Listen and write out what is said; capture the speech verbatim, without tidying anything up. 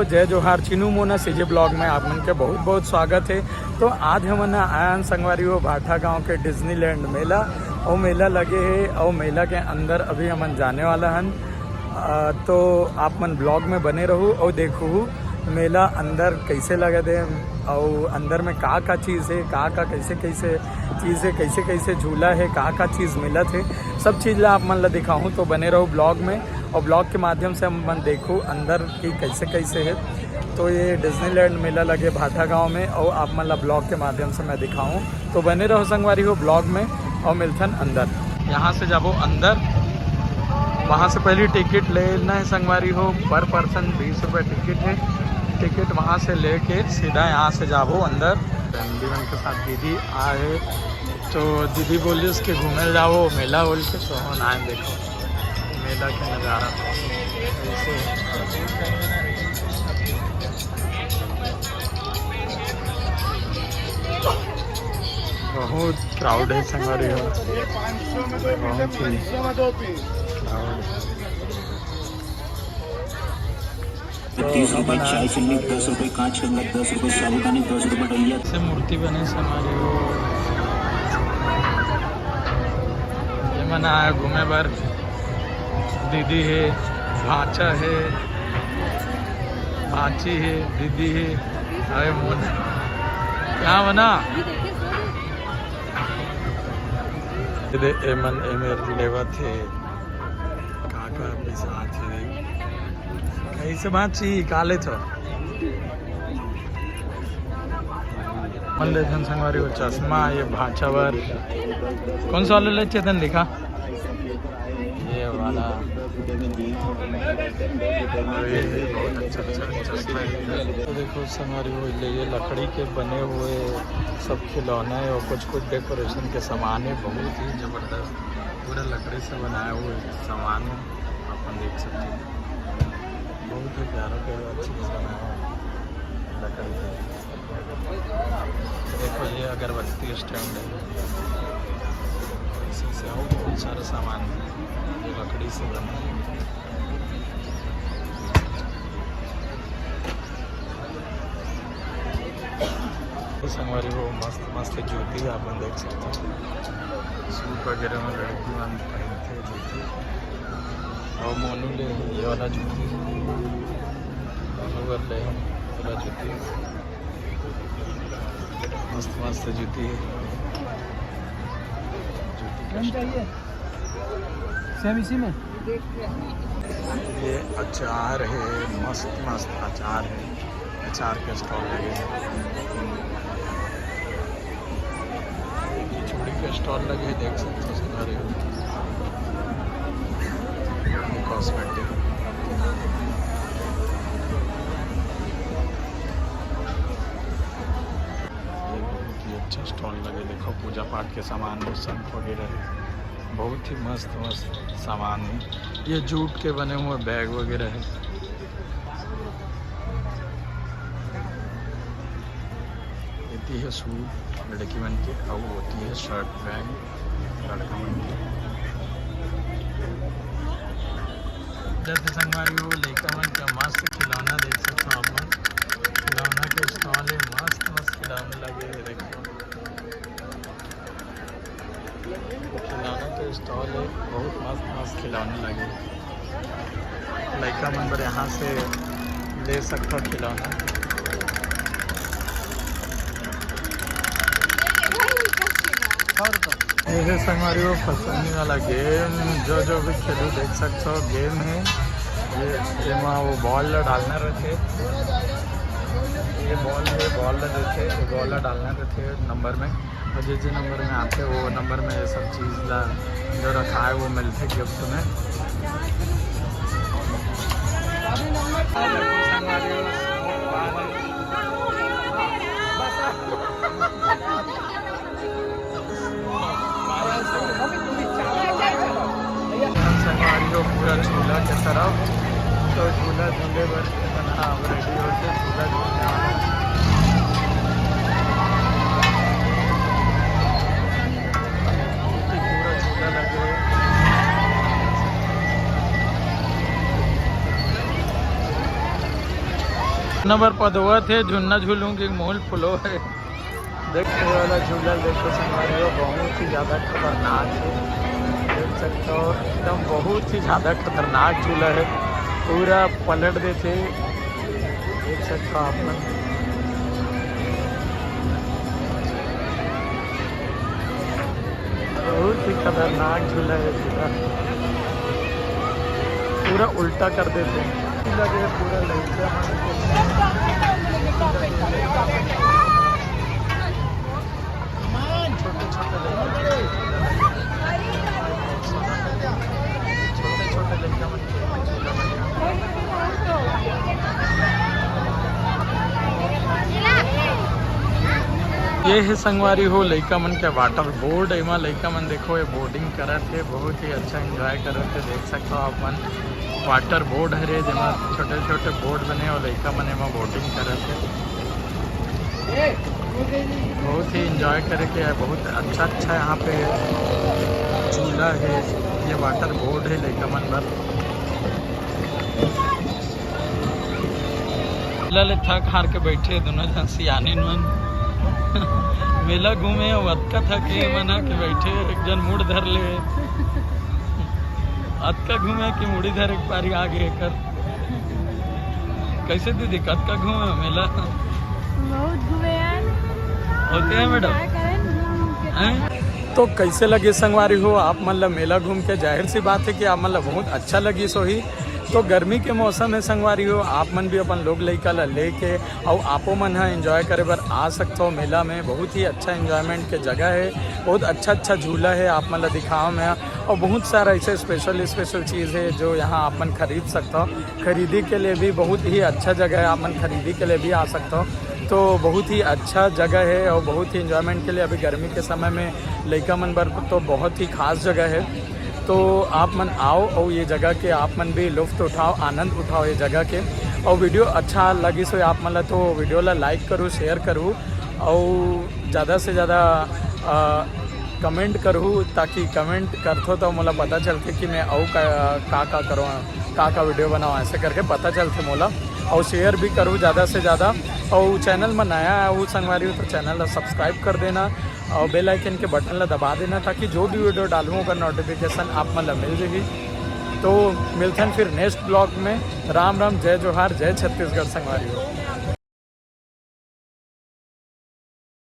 तो जय जोहार, चिनू मोना सीजे ब्लॉग में आप मन के बहुत बहुत स्वागत है। तो आज हमन आए हन संगवारी हो भाठा गांव के डिज्नीलैंड मेला। अउ मेला लगे हे अउ मेला के अंदर अभी हमन जाने वाला हन। अ, तो आप मन ब्लॉग में बने रहू अउ देखू मेला अंदर कैसे लगत हे अउ अंदर में का का चीज़ है, का का कैसे कैसे चीज़ है, कैसे कैसे झूला है, का का चीज़ मिलत है, सब चीज़ ला आप मन ला दिखाहूँ। तो बने रहू ब्लॉग में अउ ब्लॉग के माध्यम से हम मन देखू अंदर की कैसे कैसे है। तो ये डिज्नीलैंड मेला लगे भाठा गांव में अउ आप मन ला ब्लॉग के माध्यम से मैं दिखाऊँ। तो बने रहो संगवारी हो ब्लॉग में अउ मिलथन अंदर। यहाँ से जाबो अंदर, वहाँ से पहले टिकट लेना है संगवारी हो। पर पर्सन बीस रुपये टिकट है। टिकट वहाँ से लेके सीधा यहाँ से जाबो अंदर। फैमिली मन के साथ दीदी आए, तो दीदी बोली उसके घूमे जाओ मेला बोल के। तो हम आए, देखो मेला के नज़ारा ऐसे है। बहुत क्राउड है संगवारी हो, बहुत ही क्राउड है। तो तीस रुपए चाय चुन्नी, दस रुपए कांच कंगन, दस रुपए साबुदानी, दस रुपए डलिया। से मूर्ति बने संगवारी हो, ये मन आए घूमे बर। दीदी है, भांचा है, भांची है, दीदी है। अरे मोन, क्या बना? ये दे, एमन एमेर लेवत है, का का बिसात है। कैसे बांची काले तो मन लेथन संगवारी हो चश्मा, ये भांचा बर। कौन सा वाला ले चेतन दिखा? ये वाला। अरे, बहुत अच्छा, अच्छा चश्मा है। तो देखो संगवारी हो, ये लकड़ी के बने हुए सब खिलौने और कुछ कुछ डेकोरेशन के सामान है, बहुत ही जबरदस्त। पूरा लकड़ी से बनाया हुआ सामान है, अपन देख सकते हैं। बहुत ही प्यारा प्यारा चीज़ बनाया है लकड़ी से। देखो, ये अगरबत्ती स्टैंड है, इसी से और बहुत सारा सामान है जो लकड़ी से बना है। तो संगवारी हो, मस्त मस्त जूती आप मन देख सकते हो। सूट वगैरह में लड़की मन पहनते हैं जूती। और मोनू ले ये वाला जूती, मोनू बर ले हम पूरा जूती। मस्त मस्त जूती है। जूती का कौन चाहिए? सेम इसी में। ये अचार है, मस्त मस्त अचार है। अचार के स्टॉल लगे हैं। ये चूड़ी के स्टॉल लगे हैं, देख सकते हो, सारे। ये कॉस्मेटिक। ये बहुत ही अच्छा स्टॉल लगे, देखो, पूजा पाठ के सामान, शंख वगैरह है। बहुत ही मस्त मस्त सामान है। ये जूट के बने हुए बैग वगैरह है। एती है सूट लड़की मन के, अउ ओती है शर्ट पैंट लड़का मन के। जैसे संगवारी हो, लइका मन के मस्त खिलौना देख सकते हो आप मन। खिलौना के स्टॉल है, मस्त मस्त खिलौना लगे हुए, देखो। खिलौना के स्टॉल है, बहुत मस्त मस्त खिलौना लगे। लइका मन बर यहाँ से ले सकता खिलौना। ये है संगवारी हो फसंगी वाला गेम, जो जो भी खेलू देख सकते हो, गेम है ये। एमा वो बॉल ला डालना रहते, ये बॉल है, बॉल ला देते, ये बॉल ला डालना रहते नंबर में। और जिस जिस नंबर में आते, वो नंबर में ये सब चीज़ ला जो रखा है, वो मिलते गिफ्ट में। संगवारी हो पूरा झूला के तरफ, तो झूला झूले बर हाँ, अब रेडी होके पूरा घूमने वाला है। पूरा झूला लगे हुए। नंबर पदवा थे झुन्ना झूलूंगी मूल फुलो है। देखो ये वाला झूला देखो संगवारी हो, बहुत ही ज़्यादा खतरनाक है। देख सकते हो एकदम बहुत ही ज़्यादा खतरनाक झूला है, पूरा पलट देते। देख सकते हो आप मन। बहुत ही खतरनाक झूला है पूरा, पूरा उल्टा कर देते हैं। लगे पूरा लड़का छोटे छोटे लड़का, छोटे छोटे लड़का मन ये है संगवारी हो लइका मन के वाटर बोर्ड। एमा लइका मन देखो ये बोर्डिंग करत हे, बहुत ही अच्छा एंजॉय करत हे। देख सकते हो आप मन वाटर बोर्ड हरे जेमा छोटे छोटे बोर्ड बने और लइका मन एमा बोटिंग करत हे। बहुत ही एंजॉय करे के है, बहुत अच्छा अच्छा यहाँ पे झूला है, ये वाटर बोर्ड है लइका मन बर। मेला ले थक हार के बैठे दोनों झन सियानिन मन। मेला घूमे अउ अतका थके मना के बैठे, एक जन मुड़ धर ले। अतका घूमे कि मुड़ी धर एक पारी आगे कर। कैसे दीदी, कतका घूमे मेला? बहुत घूमे यार। होते हैं मैडम। क्या करें, घूम के हैं? तो कैसे लगे संगवारी हो आप मन ला मेला घूम के? जाहिर सी बात है कि आप मन ला बहुत अच्छा लगिस होही। तो गर्मी के मौसम है संगवारी हो, आप मन भी अपन लोग लइका ला लेके अउ आपो मन ह एंजॉय करे बर आ सकथो मेला में। बहुत ही अच्छा एंजॉयमेंट के जगह है, बहुत अच्छा अच्छा झूला है आप मन ला दिखावा में, अउ बहुत सारा ऐसे स्पेशल स्पेशल चीज़ है जो यहाँ आप मन खरीद सकथो। खरीदी के लिए भी बहुत ही अच्छा जगह है, आप मन खरीदी के लिए भी आ सकथो। तो बहुत ही अच्छा जगह है और बहुत ही एंजॉयमेंट के लिए अभी गर्मी के समय में लइका मन बर तो बहुत ही खास जगह है। तो आप मन आओ और ये जगह के आप मन भी लुफ्त उठाओ, आनंद उठाओ ये जगह के। और वीडियो अच्छा लगिस हो आप मन ला तो वीडियो ला लाइक करू, शेयर करू और ज़्यादा से ज़्यादा कमेंट करू, ताकि कमेंट करथो तो मोला पता चलथे कि मैं अउ का का, का करूँ, का का वीडियो बनाऊँ, ऐसे करके पता चलथे मोला। और शेयर भी करू ज़्यादा से ज़्यादा। और चैनल में नया है वो संगवारी हो तो चैनल ला सब्सक्राइब कर देना और बेल आइकन के बटन ला दबा देना, ताकि जो भी वीडियो डालूँ ओकर नोटिफिकेशन आप मन ला मिल जाही। तो मिलथन फिर नेक्स्ट ब्लॉग में। राम राम, जय जोहार, जय छत्तीसगढ़ संगवारी हो।